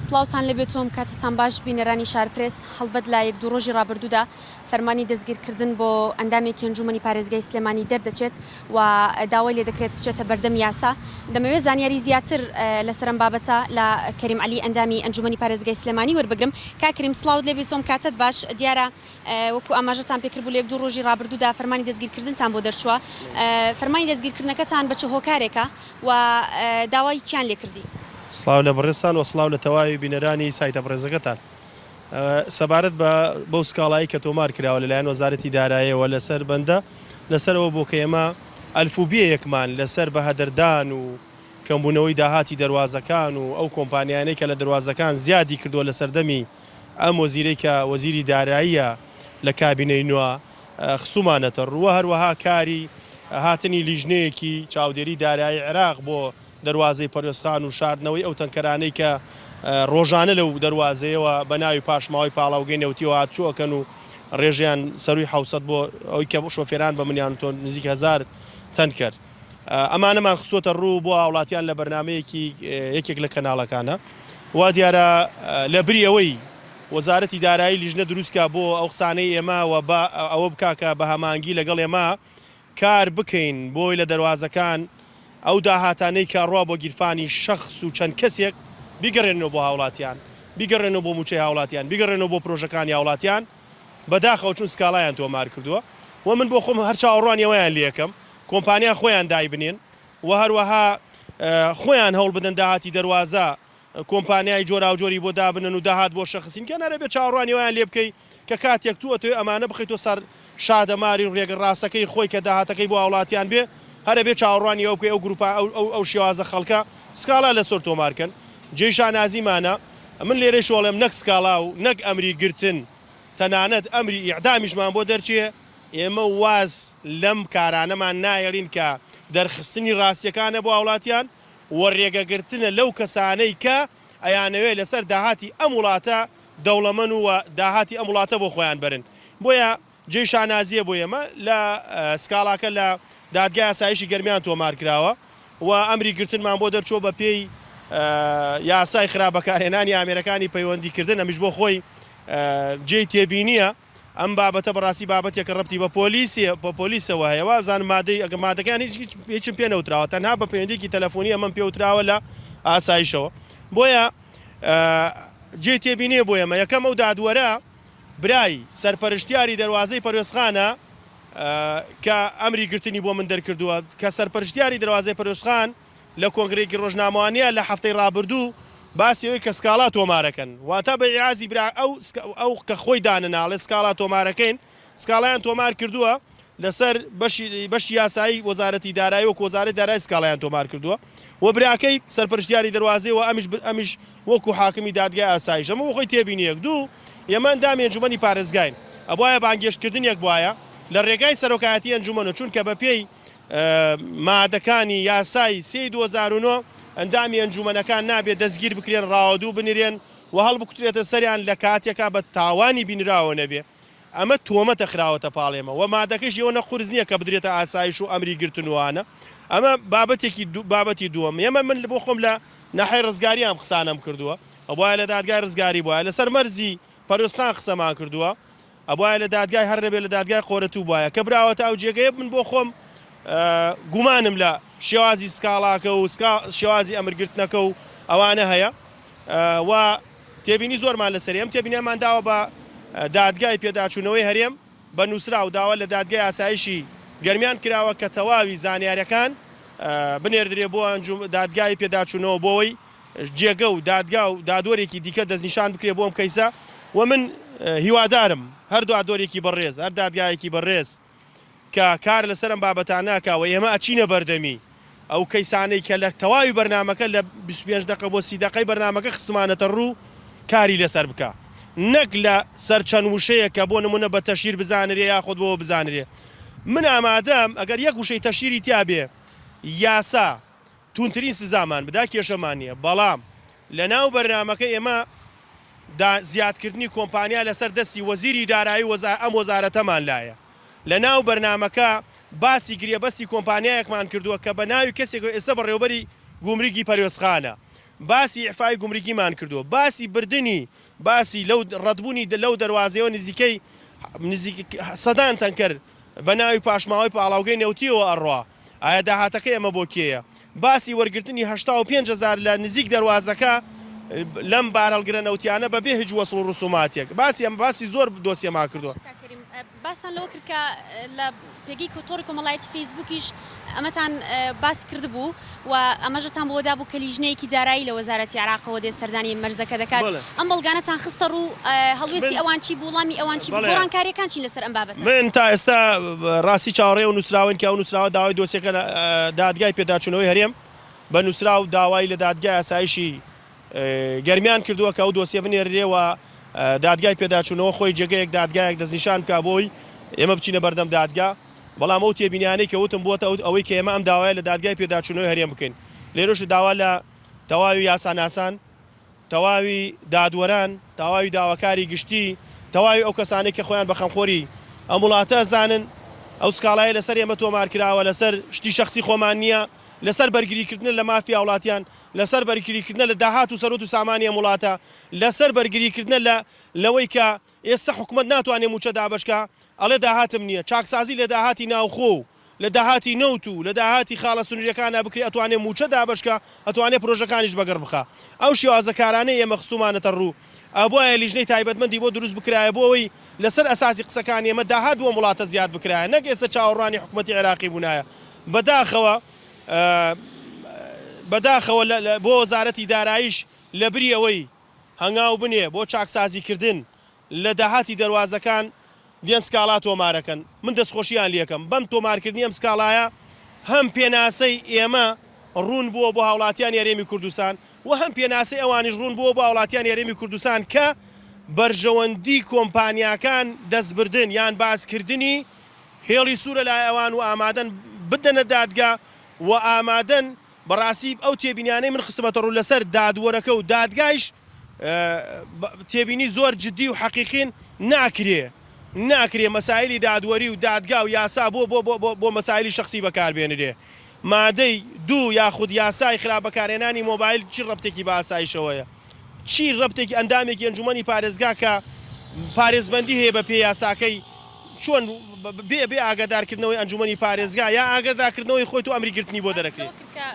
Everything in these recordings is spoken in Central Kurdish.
سڵاوتان لێبێت و کاتتان باش بینەرانی شارپرێس. هەڵبەت لە یەک دوو ڕۆژی ڕابردوودا فەرمانی دەستگیرکردن بۆ ئەندامێکی ئەنجومەنی پارێزگای سلێمانی دەردەچێت و داوای لێدەکرێت بچێتە بەردەم یاسا. دەمەوێت زانیاری زیاتر لەسەر ئەم بابەتە لە کەریم عەلی ئەندامی ئەنجومەنی پارێزگای سلێمانی وەربگرم. کاک کەریم سڵاوت لێبێت و کاتت باش. دیارە وەکو ئاماژەتان پێکرد بوو لە یەک دوو ڕۆژی ڕابردوودا فەرمانی دەستگیرکردنتان بۆ دەرچووە. فەرمانی دەستگیرکردنەکەتان بە چ هۆکارێکە و داوای چیان لێکردی؟ سڵاو لە بەڕێزتان و سڵاو لە تەواوی بینەرانی سایتە بەڕێزەکەتان. سەبارەت بە بەو سکاڵایی کە تۆمار کراوە لەلایەن وەزارەتی دارایەوە لەسەر بەندە لەسەر ئەوە بۆ کە ئێمە ئەلفوبێیەکمان لەسەر بەهەدەردان و کەمبوونەوەی داهاتی دەروازەکان و ئەو کۆمپانیانەی کە لە دەروازەکان زیادی کردووە لە سەردەمی ئەم وەزیرەی کە وەزیری داراییە لە کابینەی نوێ خستومانەتە ڕوو، هەروەها کاری هاتنی لیژنەیەکی چاودێری دارایی عێراق بۆ دەروازەی پەروێزخان و شاردنەوەی ئەو تەنکەرانەی کە ڕۆژانە لەو دەروازەیەوە بە ناوی پاشماوەی پاڵاوگەی نەوتیەوە هاتوچۆ ئەکەن و ڕێژەیان سەرووی 700 بۆ ئەوەی کە شۆفێران بە منیان تۆ نزیک 1000 تەنکەر ئەمانەمان خستۆتە ڕوو بۆ هاوڵاتیان لە بەرنمەیەکی یەکێک لە کەناڵەکانە وا دیارە لە بری ئەوەی وەزارەتی دارایی لیژنە دروستکە بۆ ئەو قسانەی ئێمە و بە ئەوە بکا کە بە هەماهەنگی لەگەڵ ئێمە کار بکەین بۆی لە دەروازەکان ئەو داهاتانەی کە ئەڕوا بۆ گیرفانی شەخس و چەند کەسێک بیگەڕێننەوە بۆ هاوڵاتیان، بیگەڕێننەوە بۆ مووچەی هاوڵاتیان، بیگەڕێننەوە بۆ پرۆژەکانی هاوڵاتیان، بەداخەوە چون سکاڵایان تۆمار کردووە و من بۆ خۆم هەر چاوەڕوانی ئەوەیان لێکەم کۆمپانیا خۆیان دایبنێن و هەروەها خۆیان هەوڵبدەن داهاتی دەروازە کۆمپانیای جۆراوجۆری بۆ دابنن و داهات بۆ شەخسین کە نەرەبێ چاوەڕوانی وایان لێ بکەی کە کاتێک تو ئەتەوێ ئەمانە بخەیتۆ سەر شادەماری و ڕێگە ڕاستەکەی خۆی کە داهاتەکەی بۆ هاوڵاتیان بێ هەر ئەبێ چاوەڕوانی ئەوە بکەی ئەو گروپە ئەو ئەو ئەو شێوازە خەڵکە سکاڵا لەسەر تۆمار کەن جێی شانازیمانە من لێرەیش ئەڵێم نەک سکاڵا و نەک ئەمری گرتن تەنانەت ئەمری ئیعدامیشمان بۆ دەرچێ ئێمە واز لەم کارانەمان نایەڵین کە دەرخستنی ڕاستیەکانە بۆ هاوڵاتیان و رێگەگرتنە لەو کەسانەی کە ئەیانەوێ لەسەر داهاتی ئەم وڵاتە دەوڵەمەن و داهاتی ئەم وڵاتە بۆ خۆیان بەرن. بۆیە جێی شانازییە بۆ ئێمە لە سکاڵاکە لە دادگای ئاسایشی گەرمیان تۆمار کراوە و ئەمری گرتنمان بۆ دەرچووە بە پێی یاسای خراپ بەکارهێنانی ئامێرەکانی پەیوەندیکردن ئەمیش بۆ خۆی جێی تێبینییە. ئەم بابەتە بەڕاستی بابەتێکە ڕەبتی بە پۆلیسی بە پۆلیسەوە هەیە وابزانم مادەی ئەگە مادەکان هیچ هیچ هیچم پێ نەوتراوە تەنها بە پەیوەندیەکی تەلەفۆنی ئەمەم پێوتراوە لە ئاسایشەوە بۆیە جێی تێبینیە بۆ ئێمە یەکەم ئەو دادوەرە برای سەرپەرشتیاری دەروازەی پەروێزخانە کە ئەمری گرتنی بۆ من دەرکردووە کە سەرپەرشتیاری دەروازەی پەروێزخان لە کۆنگرەیەکی ڕۆژنامەوانییا لە هەفتەی ڕابردوو باسی ئەوەی کە سکاڵا تۆمارەکەن واتە بە ئیعازی برا ئەو ئەو کە خۆی دانەنا ئەڵێ سکاڵا تۆمارەکەین سکاڵایان تۆمار کردووە لەسەر بەشی بەشی یاسایی وەزارەتی دارایی وەکو وەزارەتی دارایی سکاڵایان تۆمار کردووە و براکەی سەرپەرشتیاری دەروازەی و ئەمیش ئەمیش وەکو حاکمی دادگای ئاسایش ئەمە بۆ خۆی تێبینیەک دوو ئێمە ئەندامی ئەنجومەنی پارێزگاین ئەبوایە بانگێشتکردنێک بوایە لە ڕێگای سەرۆکایەتی ئەنجومەن و چونکە بە پێی مادەکانی یاسای سێی 2009 ئەندامی ئەنجومەنەکان نابێت دەستگیر بکرێن، ڕاوەدوو بنرێن و هەڵبکوترێتە سەریان لە کاتێکا بە تاوانی بینراوە نەبێ. ئەمە تۆمەتە خراوەتە پاڵ ئێمە و مادەکەیشی ئەوەنە قورس نییە کە بدرێتە ئاسایش و ئەمری گرتن و ئانە. ئەمە بابەتێکی بابەتی دووەم. ئێمە من بۆ خۆم لە ناحیەی ڕزگاری ئەم قسانەم کردووە. ئەبوایە لە دادگای ڕزگاری بوایە. لەسەر مەرزی پەروێزخان قسەمان کردووە. ئەبوایە لە دادگای هەر نەبێ لە دادگای قۆرەتوو بوایە کە براوەتە ئەو جێگەیە من بۆ خۆم گومانم لە شێوازی سکاڵاکە و شێوازی ئەمرگرتنەکە و ئەوانە هەیە و تێبینی زۆرمان لەسەر ئەم تێبینیمان داوە بە دادگای پێداچوونەوەی هەرێم بە نووسراو داوا لە دادگای ئاسایشی گەرمیان کراوە کە تەواوی زانیاریەکان بنێردرێ بۆ دادگای پێداچوونەوە بۆەوەی جێگە و دادگا و دادوەرێکی دیکە دەستنیشان بکرێ بۆ ئەم کەیسە و من هیوادارم هەر دادوەرێکی بەڕێز هەر دادگایەکی بەڕێز کە کار لەسەر ئەم بابەتانە ئەکا و ئێمە ئەچینە بەردەمی ئەو کەیسانەی کە لە تەواوی بەرنامەکە لە 25 دقە بۆ 30 دقەی بەرنامەکە خستمانەتە ڕوو کاری لەسەر بکە نەک لە سەر چەند وشەیە کە بۆ نمونە بە تەشیر بزانرێ یاخود بۆ بزانرێ من ئامادەم ئەگەر یەک وشەی تەشیری تیا بێ یاسا توندترین سزامان بدا کێشەمان نیە، بەڵام لەناو بەرنامەکە ئێمە دا زیادکردنی کۆمپانیا لەسەر دەستی وەزیری دارایی و ئەم وەزارەتەمان لایە. لەناو بەرنامەکە باسی گرێبەستی کۆمپانیایەکمان کردووە کە بە ناوی کەسێکەوە ئێستا بەڕێوەبەری گومرگی پەروێزخانە. باسی ئیعفای گومرگیمان کردووە، باسی بردنی، باسی لەو ڕەتبوونی لەو دەروازەیەوە نزیکەی نزیک سەدان تەنکەر بە ناوی پاشماوەی پاڵاوگەی نەوتیەوە ئەڕوا، ئایا داهاتەکەی ئەمە بۆ کێیە؟ باسی وەرگرتنی 85 هەزار لە نزیک دەروازەکە لەم بارهەڵگرە نەوتیانە بەبێ هیچ وەسڵ و ڕسوماتێک، باسی ئەمە باسی زۆر دۆسیەمان کردووە. کاک کەریم باستان لەوە کرد کە لە پێگەی تۆڕی کۆمەڵایەتی فەیسبووکیش ئەمەتان باس کردبوو و ئاماژەتان بەوە دابوو کە لیژنەیەکی دارایی لە وەزارەتی عێراقەوە دێت سەردانی مەرزەکە دەکات. ئەم بەڵگانەتان خستە ڕوو، هەڵوێستی ئەوان چی بوو، وەڵامی ئەوان چی بوو، گۆڕانکارییەکان چین لەسەر ئەم بابەتە؟ من تا ئێستا ڕاستی چاوەڕێی ئەو نووسراوەین کە ئەو نووسراوە داوای دۆسیەکە لە دادگای پێداچوونەوەی هەرێم بە نووسراو داوای لە دادگای ئاسایشی گەرمیان کردووە کە ئەو دۆسیە بنێررێ و دادگای پێداچوونەوە خۆی جێگەیەک دادگایەک دەستنیشان بکا بۆی ئێمە بچینە بەردەم دادگا، بەڵام ئەو تێبینیانەی کە وتم بووەتە ئەوەی کە ئێمە ئەم داوایە لە دادگای پێداچوونەوەی هەرێم بکەین. لێرەش داوا لە تەواوی یاساناسان، تەواوی دادوەران، تەواوی داواکاری گشتی، تەواوی ئەو کەسانەی کە خۆیان بە خەمخۆری ئەم وڵاتە ئەزانن، ئەو سکاڵایە لەسەر ئێمە تۆمار کراوە لەسەر شتی شەخسی خۆمان نییە، لەسەر بەرگریکردنە لە مافی هاوڵاتیان، لەسەر بەرگریکردنە لە داهات و سەروەت و سامانی ئەم وڵاتە، لەسەر بەرگریکردنە لە لەوەی کە ئێستا حکومەت ناتوانێ مووچە دابەشکا ئەڵێ داهاتم نییە، چاکسازی لە داهاتی ناوخۆ و لە داهاتی نەوت و لە داهاتی خاڵە سنوورییەکانا بکرێ ئەتوانێ مووچە دابەشکا، ئەتوانێ پرۆژەکانیش بەگەڕ بخا. ئەو شێوازە کارانەی ئێمە خستوومانەتە ڕوو ئەبوایە لیژنەی تایبەتمەندی بۆ دروست بکرایە بۆ ئەوەی لەسەر ئەساسی قسەکانی ئێمە داهات بۆ ئەم وڵاتە زیاد بکرایە نەک ئێستا چاوەڕوانی حکومەتی عێراقی بوونایە. بەداخەوە بەداخەوە بۆ وەزارەتی داراییش لەبری ئەوەی هەنگاو بنێ بۆ چاکسازیکردن لە داهاتی دەروازەکان دێن سکاڵا تۆمارەکەن، من دەستخۆشییان لێکەم بەم تۆمارکردنی ئەم سکاڵایە هەم پێناسەی ئێمە ڕوون بووە بۆ هاوڵاتیانی هەرێمی کوردستان و هەم پێناسەی ئەوانیش ڕوون بووە بۆ هاوڵاتیانی هەرێمی کوردستان کە بەرژەوەندی کۆمپانیاکان دەستبردن یان باسکردنی هێڵی سوورە لای ئەوان و ئامادەن بدەنە دادگا و ئامادەن بەڕاستی ئەو تێبینیانەی من خستمەتە ڕوو لەسەر دادوەرەکە و دادگایش تێبینی زۆر جدی و حەقیقین ناکرێ ناکرێ مەسایلی دادوەری و دادگا و یاسا بۆ بۆ بۆ بۆ مەسایلی شەخسی بەکاربێنرێ مادەی دوو یاخود یاسای خراپ بەکارهێنانی مۆبایل چی ڕەبتێکی بە ئاسایشەوەیە؟ چی ڕەبتێکی ئەندامێکی ئەنجومەنی پارێزگا کە پارێزبەندی هەیە بە پێی یاساکەی چۆن بێ بێ ئاگادارکردنەوەی ئەنجومەنی پارێزگا یا ئاگەرداکردنەوەی خۆی تۆ ئەمری گرتنی بۆ باست دەرەکرێ؟ لەوە کرد کە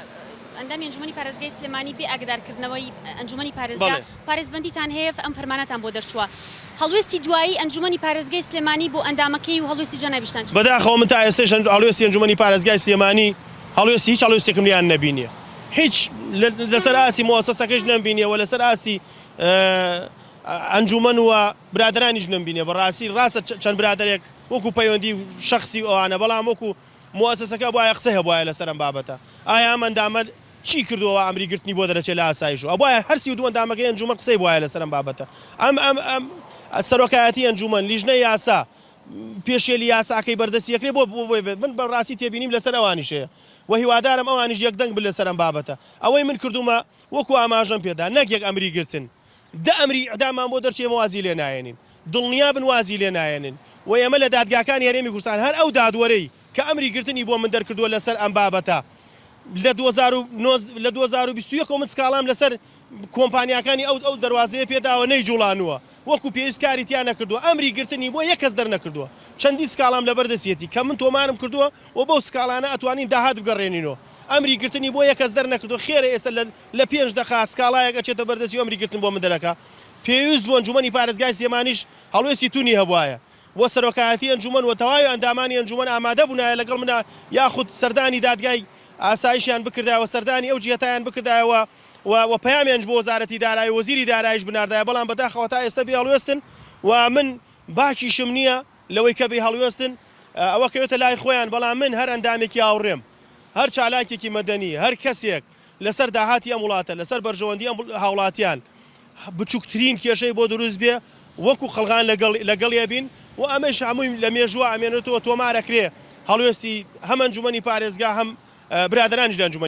ئەندامی ئەنجومەنی پارێزگای سلێمانی بێ ئاگادارکردنەوەی ئەنجومەنی پارێزگا بەڵێ. پارێزبەندیتان هەیە ئەم فەرمانەتان بۆ دەرچووە هەڵوێستی دوایی ئەنجومەنی پارێزگای سلێمانی بۆ ئەندامەکەی و هەڵوێستی جەنابیشتان چی بوو؟ بەداخەوە من تا ئێستەش هەڵوێستی ئەنجومەنی پارێزگای سلێمانی هەڵوێستی هیچ هەڵوێستێکم لێیان نەبینیە هیچ لەسەر ئاستی موەسەسەکەش نەمبینیە و لەسەر ئاستی ئەنجومەن و برادەرانیش نەمبینیە بەڕاستی ڕاستە چەند برادەرێک وەکو پەیوەندی و شەخسی و ئەوانە بەڵام وەکو موەسەسەکە ئەبوایە قسەی هەبوایە لەسەر ئەم بابەتە ئایا ئەم ئەندامە چی کردووە وا ئەمری گرتنی بۆ دەرەچێ لە ئاسایش و ئەبوایە هەر 32 ئەندامەکەی ئەنجومەن قسەی بوایە لەسەر ئەم بابەتە ئەم ئەم ئەم سەرۆکایەتی ئەنجومەن لیژنەی یاسا پێشێلی یاساکەی بەردەستی ئەکرێ بۆ بۆ بێت من بە ڕاستی تێبینیم لەسەر ئەوانیش هەیە و هیوادارم ئەوانیش یەکدەنگ بن لەسەر ئەم بابەتە ئەوەی من کردوومە وەکو ئاماژەم پێدا نەک یەک ئەمری گرتن دە ئەمری ئیعداممان بۆ دەرچێ ئێمە وازی لێ نایەنین دڵنیا بن وازی لێ نایەنین و ئێمە لە دادگاکانی هەرێمی کوردستان هەر ئەو دادوەرەی کە ئەمری گرتنی بۆ من دەرکردووە لەسەر ئەم بابەتە لە 2009 لە 2021 ەوە من سکاڵام لەسەر کۆمپانیاکانی ئەو ئەو دەروازەیە پێداوە نەیجوڵانووە وەکو پێویست کاری تیا نەکردووە ئەمری گرتنی بۆ یەک کەس دەرنەکردووە چەندین سکاڵام لەبەر دەستیەتی کە من تۆمارم کردووە و بەو سکاڵانە ئەتوانین داهات بگەڕێنینەوە ئەمری گرتنی بۆ یەک کەس دەرنەکردووە خێرە ئێستا لە لە پێنج دەقە سکاڵایەک ئەچێتە بەردەستی و ئەمری گرتن بۆ من دەرەکا پێویست بوو ئەنجومەنی پارێزگای سلێمانیش هەڵوێستی تونی هەبوایە و سەرۆکایەتی ئەنجومەن و تەواوی ئەندامانی ئەنجومەن ئامادە بوونایە لەگەڵ منا یاخود سەردانی دادگای ئاسایشیان بکردایە و سەردانی ئەو جهتایان بکردایە و و پەیامیانش بۆ وەزارەتی دارایی و وەزیری داراییش بناردایە بەڵام بەداخەوە تا ئێستا بێ هەڵوێستن و من باکیشم نییە لەوەی کە بێ هەڵوێستن ئەوە کەوێتە لای خۆیان بەڵام من هەر ئەندامێکی هاوڕێم هەر چالاکێکی مەدەنی هەر کەسێک لەسەر داهاتی ئەم وڵاتە، لەسەر بەرژەوەندی ئەم هاوڵاتیان بچوکترین کێشەی بۆ دروست بێ وەکو قەڵغان لەگەڵ لەگەڵی ئەبین و ئەمەیش هەمووی لە مێژووە ئەمێنێتەوە تۆمار ئەکرێ هەڵوێستی هەم ئەنجومەنی پارێزگا هەم برادەرانیش لە ئەنجومەنی.